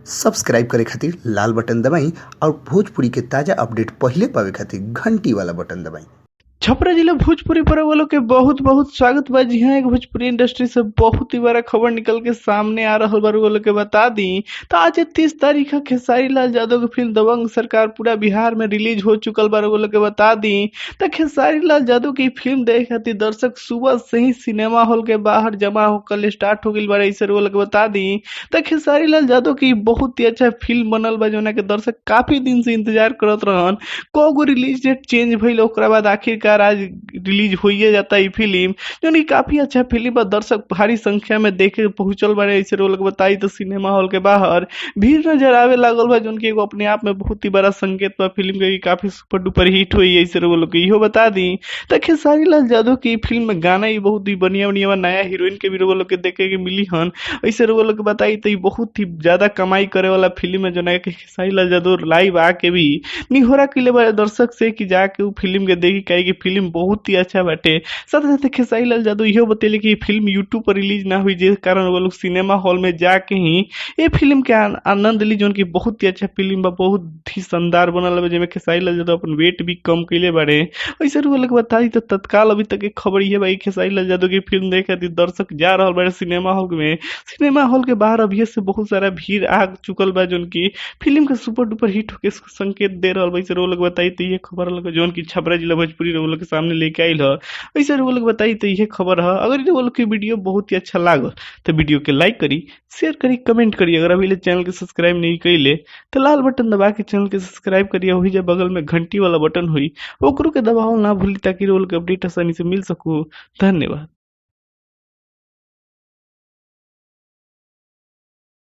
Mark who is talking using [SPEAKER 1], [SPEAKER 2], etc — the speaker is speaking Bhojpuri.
[SPEAKER 1] सब्सक्राइब करे खातिर लाल बटन दबाई और भोजपुरी के ताजा अपडेट पहिले पावे खातिर घंटी वाला बटन दबाई।
[SPEAKER 2] छपरा जिला भोजपुरी पर वालों के बहुत बहुत स्वागत बा। जी हाँ, एक भोजपुरी इंडस्ट्री से बहुत ही बड़ा खबर निकल के सामने आ रहा बा। वालों के बता दी तो आज 30 तारीख खेसारी लाल यादव की फिल्म दबंग सरकार पूरा बिहार में रिलीज हो चुकल बा। वालों के बता दी तो खेसारी लाल यादव की फिल्म देखे खातिर दर्शक सुबह से ही सिनेमा हॉल के बाहर जमा होकर स्टार्ट हो गई बा। ऐसे वालों के बता दी तो खेसारी लाल यादव की बहुत ही अच्छा फिल्म बनल बा, जोना के दर्शक काफी दिन से इंतजार करत रहन। कगो रिलीज डेट चेंज भइल, ओकरा बाद आखिरकार आज रिलीज होइए जाता है फिल्म, जो कि काफी अच्छा फिल्म बा। दर्शक भारी संख्या में देखे पहुंचल बारे। ऐसे रोल के बताई तो सिनेमा हॉल के बाहर भीड़ नजर आवे लागल बा, जोन की एगो अपने आप में बहुत ही बड़ा संकेत बा फिल्म के काफी सुपर डुपर हिट हुई। ऐसे रोल के इहो बता दी तो खेसारी लाल यादव की फिल्म में गाना ही बहुत ही बढ़िया बढ़िया नया हीरोइन के भी रोल के देखे के मिली हन। ऐसे रोल के बताई तो बहुत ही ज्यादा कमाई करे वाला फिल्म है, जो नया खेसारी लाल यादव लाइव आके भी निहोरा के लिए दर्शक से कि जाके फिल्म के देखी, काहे कि फिल्म बहुत ही अच्छा बाटे। साथ साथ खेसारी लाल यादव इहो बतेले कि फिल्म यूट्यूब पर रिलीज ना हुई, जिस कारण वो लोग सिनेमा हॉल में जाके ही ये फिल्म के आनंद ली, जोन की बहुत ही अच्छा फिल्म बा, बहुत ही शानदार बनल बा, जेमे खेसारी लाल यादव अपन वेट भी कम कैले बारे। ऐसे वो लोग बताई तो तत्काल अभी तक एक खबर ये भाई खेसारी लाल यादव की फिल्म देखे खातिर दर्शक जा रहा बारे सिनेमा हॉल में। सिनेमा हॉल के बाहर अभी से बहुत सारा भीड़ आ चुकल बा, जोन की फिल्म के सुपर डुपर हिट होके संकेत दे रहा बा। ऐसे वो लोग बताई तो ये खबर जोन की छपरा जिला भोजपुरी लोग के सामने लेके आयल है। ऐसे वो लोग बताई तो यह खबर है। अगर वो लोग की वीडियो बहुत ही अच्छा लागल तो वीडियो के लाइक करी, शेयर करी, कमेंट करी। अगर अभी ले चैनल के सब्सक्राइब नहीं कैले तो लाल बटन दबा के चैनल के सब्सक्राइब करिए। वही जब बगल में घंटी वाला बटन हुई ओकरो के दबाव ना भूली, ताकि रोल के अपडेट आसानी से मिल सकू। धन्यवाद।